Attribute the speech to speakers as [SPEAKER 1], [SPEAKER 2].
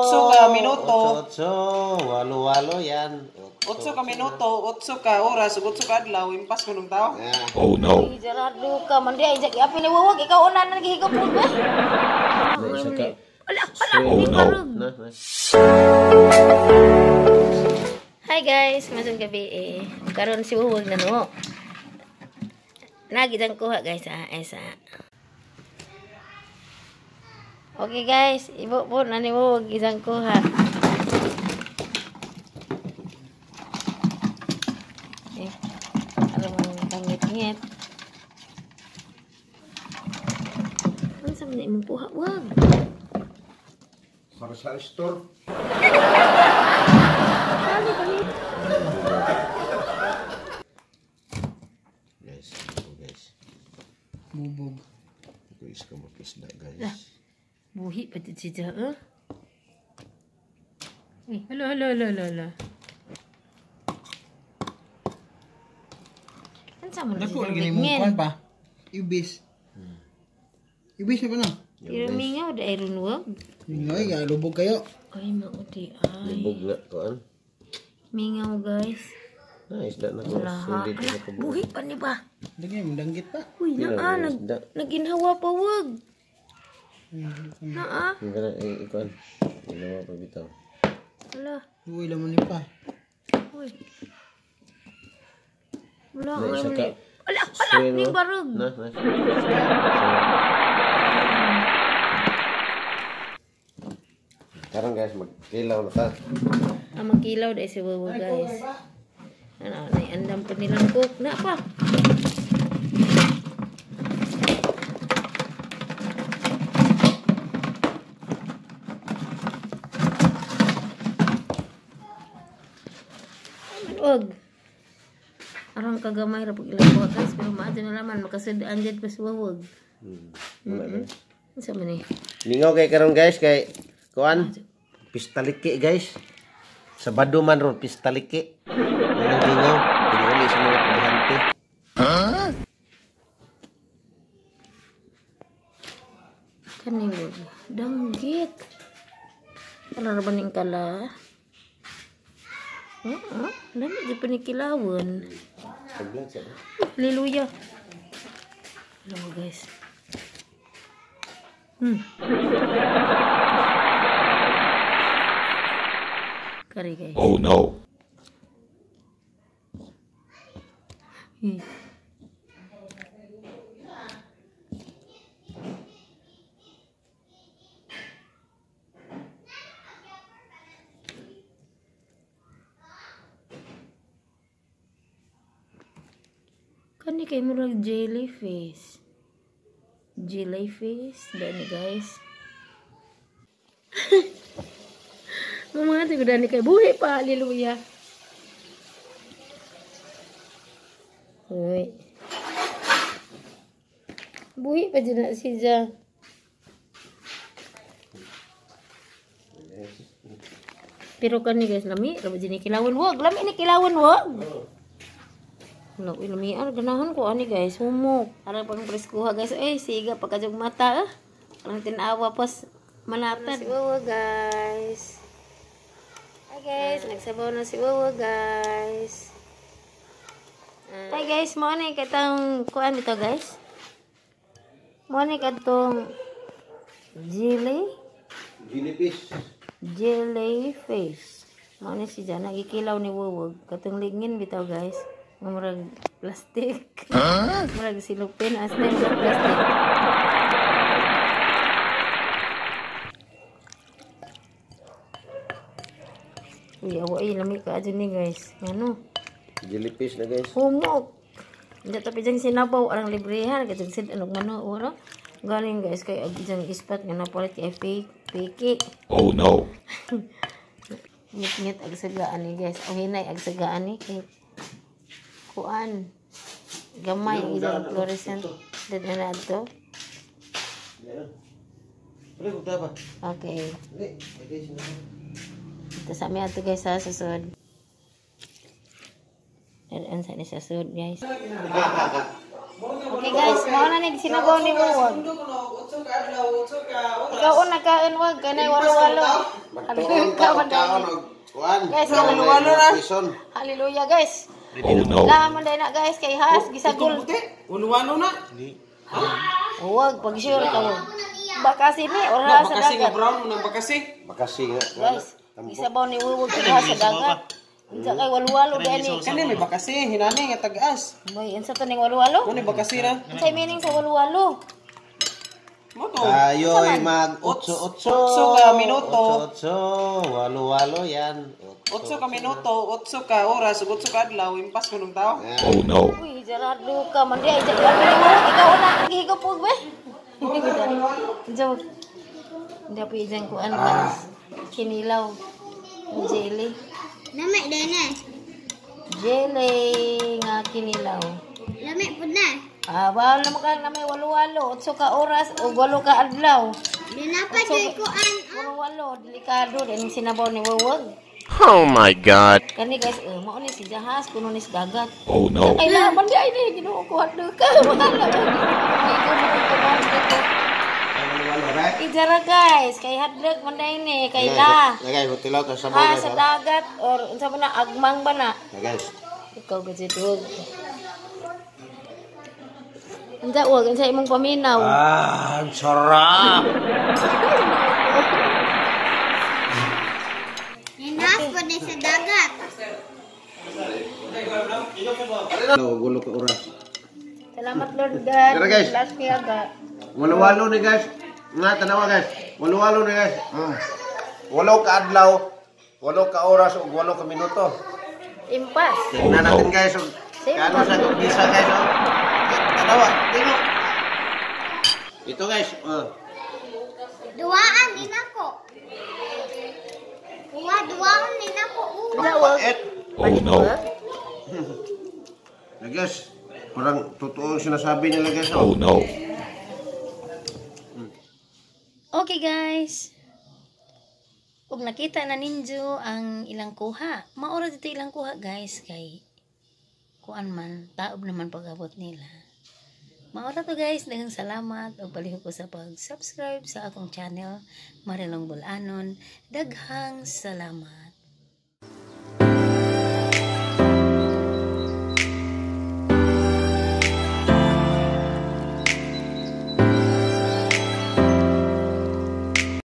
[SPEAKER 1] Otso ka minuto.
[SPEAKER 2] Otso, walo, walo yan.
[SPEAKER 1] 8 ka minuto, 8 ka oras, ug 8 ka adlaw, impas ko nung tao.
[SPEAKER 2] Yeah.
[SPEAKER 3] Oh no.
[SPEAKER 4] Gerardo ka man di ay jagi apil ni Wawag ikaw una na nagihigop mo ba?
[SPEAKER 2] Na isa ka.
[SPEAKER 4] Ala, ala,
[SPEAKER 3] Oh,
[SPEAKER 4] ni
[SPEAKER 3] no.
[SPEAKER 4] barog.
[SPEAKER 2] Na, na.
[SPEAKER 4] Hi guys, masong gabi eh. Karon si Wawag na no. Nagi jang kuha guys ah, ay sa. Okay guys, ibo po na ni Wawag isang kuha. Eh, alam mo pangit-ngit. Ano sa mga imong kuha wag?
[SPEAKER 2] Sari-sari store. Guys, ito guys.
[SPEAKER 1] Bubog.
[SPEAKER 2] Guys, kamakisda guys.
[SPEAKER 4] Buhi pa di siya, eh? Uy, hala, hala, hala, hala, hala. Ano sa man
[SPEAKER 1] Dako
[SPEAKER 4] siya
[SPEAKER 1] lagi ni mong kuan pa. Ibis. Ibis na ba na?
[SPEAKER 4] Pero mingaw da iron wag.
[SPEAKER 1] Ngoy, ga lubog kayo.
[SPEAKER 4] Ay, mauti ay.
[SPEAKER 2] Libog na kuan.
[SPEAKER 4] Mingaw guys.
[SPEAKER 2] Na isda na ko.
[SPEAKER 4] Laha.
[SPEAKER 2] Sulit na ko.
[SPEAKER 4] Buhi pa ni ba?
[SPEAKER 1] Dagay mo danggit pa.
[SPEAKER 4] Uy, naa,
[SPEAKER 2] Isda.
[SPEAKER 4] naginhawa pa wag. Naa.
[SPEAKER 2] Yung kana eh, ikuan. Ginawa pa bitaw.
[SPEAKER 4] Hala.
[SPEAKER 1] Uy, laman ni pa.
[SPEAKER 4] Uy. Wala,
[SPEAKER 2] Na isa
[SPEAKER 4] ay,
[SPEAKER 2] ka.
[SPEAKER 4] Ala, ala,
[SPEAKER 2] Swing,
[SPEAKER 4] ni
[SPEAKER 2] oh.
[SPEAKER 4] barog.
[SPEAKER 2] Na, na. Karon guys, magkilaw na ta.
[SPEAKER 4] Ah, magkilaw dahil si Wawa, guys. Ano, nay andam pa nilang cook. Na pa. Manog. Arang kagamay ra pag ilang kuha, guys. Pero maadto na laman makasud-an jud pa si Wawag.
[SPEAKER 2] Wala, guys.
[SPEAKER 4] Unsa man eh?
[SPEAKER 2] Mingaw kay karon guys kay kuan pistaliki guys. Sabado man ron pistaliki. May mingaw pinuli sa mga trabahante.
[SPEAKER 4] Kani wag. Danggit. Ano ra ba ning kala? Oo, dami di pa ni kilawon.
[SPEAKER 2] Pag-vlog sa
[SPEAKER 4] Hallelujah. Alam mo guys. Kari guys.
[SPEAKER 3] Oh no.
[SPEAKER 4] Kani kay murag jellyfish. Jellyfish, dani guys. Mga tigo dani kay buhi pa, hallelujah. Uy. Buhi pa dyan na siya. Pero kani guys, lami, raba dyan ni kilawon wag, lami ni kilawon wag. Wala, uy, lamian, ganahan ko ani guys, humok. Arang pang preskuha guys, ay siga pagkajog mata ah. Arang tinawa pas manatad. Si Wawa guys. Hi guys, nagsabaw na si Wawa guys. Hi guys, mo ni katong kuan dito guys. Mo ni katong jelly,
[SPEAKER 2] Jellyfish.
[SPEAKER 4] Jellyfish. Mo ni si Jana gikilaw ni Wawag katong lingin bitaw guys. Nga murag plastic. Murag silupin as na murag plastic. Uy, awa ay lami ka adyo ni guys. Ngano?
[SPEAKER 2] Jellyfish na guys.
[SPEAKER 4] Humok. Hindi tapi dyan sinabaw arang librehan kay dyan sid anog mano ora. Galing guys kay ag dyan ispat nga napalit kay fake fake.
[SPEAKER 3] Oh no.
[SPEAKER 4] Ngit-ngit ag sagaan ni guys. O hinay ag sagaan ni kay kuan. Gamay ang isang fluorescent. Dad na adto. Okay. Ito sa amin ato guys sa susod. Dadaan sa ni sa sud guys. Okay guys, mao na ni sinabaw ni Wawag. Ikaw una kain wag kanay walo-walo.
[SPEAKER 2] Tuon
[SPEAKER 4] Hallelujah
[SPEAKER 2] ka
[SPEAKER 4] man
[SPEAKER 2] og kaon
[SPEAKER 4] dai.
[SPEAKER 2] og kuan.
[SPEAKER 4] Guys,
[SPEAKER 1] walo-walo na.
[SPEAKER 2] Quezon.
[SPEAKER 4] Hallelujah, guys.
[SPEAKER 3] Oh no.
[SPEAKER 4] Laman dai na, guys, kay has gisagol.
[SPEAKER 1] Itong puti. Walo-walo na.
[SPEAKER 4] Huwag pag sure ka mo. Bakasi ni or
[SPEAKER 1] Na,
[SPEAKER 4] sa
[SPEAKER 1] bakasi nga
[SPEAKER 4] dagat.
[SPEAKER 1] brown mo ng bakasi.
[SPEAKER 2] Makasi nga.
[SPEAKER 4] Guys, gisabaw ni Wuwag sa sa dagat. Unsa kay walo-walo dai ni.
[SPEAKER 1] Kani may bakasi, hinani nga tag-as.
[SPEAKER 4] May unsa to ning walo-walo?
[SPEAKER 1] Kuni bakasi na.
[SPEAKER 4] Unsay meaning sa walo-walo?
[SPEAKER 1] Mo to.
[SPEAKER 2] Tayo'y mag 8-8.
[SPEAKER 1] Otso ka minuto.
[SPEAKER 2] 8-8. Walo-walo yan.
[SPEAKER 1] 8 ka minuto, 8 ka oras, ug 8 ka adlaw, impas ko nung tao.
[SPEAKER 3] Oh no.
[SPEAKER 4] Uy, Gerardo ka man di ay Gerardo ni Wuwag ikaw na gihigop og be. Joke. Hindi po ijan kuan guys. Kinilaw. Jelly.
[SPEAKER 5] Lami din eh.
[SPEAKER 4] Jelly nga kinilaw.
[SPEAKER 5] Lami pud na.
[SPEAKER 4] Ah, bawal na ka na may walo-walo. 8 ka oras o 8 ka adlaw.
[SPEAKER 5] Di na pa jud ko an.
[SPEAKER 4] Walo-walo, delikado din sinabaw ni Wuwag.
[SPEAKER 3] Oh my God.
[SPEAKER 4] Kani guys, eh, mao ni si Jahas kuno ni sa dagat.
[SPEAKER 3] Oh no.
[SPEAKER 4] Kay laman di ay ni Ginoo ko hadlo ka. Wala ba.
[SPEAKER 2] Walo-walo, right?
[SPEAKER 4] Ijara guys, kay hadlok man dai ni kay la.
[SPEAKER 2] Na guys, tilaw ka sabaw
[SPEAKER 4] Ha
[SPEAKER 2] guys.
[SPEAKER 4] sa dagat or unsa ba na agmang ba na?
[SPEAKER 2] Na guys.
[SPEAKER 4] Ikaw gud wag. Unsa wag unsa imong paminaw?
[SPEAKER 2] Ah, ang sarap.
[SPEAKER 5] Hinas pud ni sa dagat.
[SPEAKER 2] Gulo ka oras.
[SPEAKER 4] Salamat Lord God.
[SPEAKER 2] Tara, guys.
[SPEAKER 4] Bless niya ga.
[SPEAKER 2] Walo-walo ni guys. Nga tanawa guys. Walo-walo ni guys. Walo ka adlaw, walo ka oras ug walo ka minuto.
[SPEAKER 4] Impas.
[SPEAKER 2] Tingnan natin guys og kaano sa bisa guys oh. Tanawa, tingnan. Ito guys, oh.
[SPEAKER 5] Duaan din ako. Uwa, duaan din ako. Uwa.
[SPEAKER 2] Ang pait.
[SPEAKER 3] Oh no.
[SPEAKER 2] Na guys, parang totoo ang sinasabi nila guys.
[SPEAKER 3] Oh
[SPEAKER 2] Oh.
[SPEAKER 3] no.
[SPEAKER 4] Okay guys. Ug nakita na ninyo ang ilang kuha. Maura dito ilang kuha guys kay kuan man taob naman pag-abot nila. Maura to guys, daghang salamat ug palihog ko sa pag-subscribe sa akong channel Marilong Bulanon. Daghang salamat.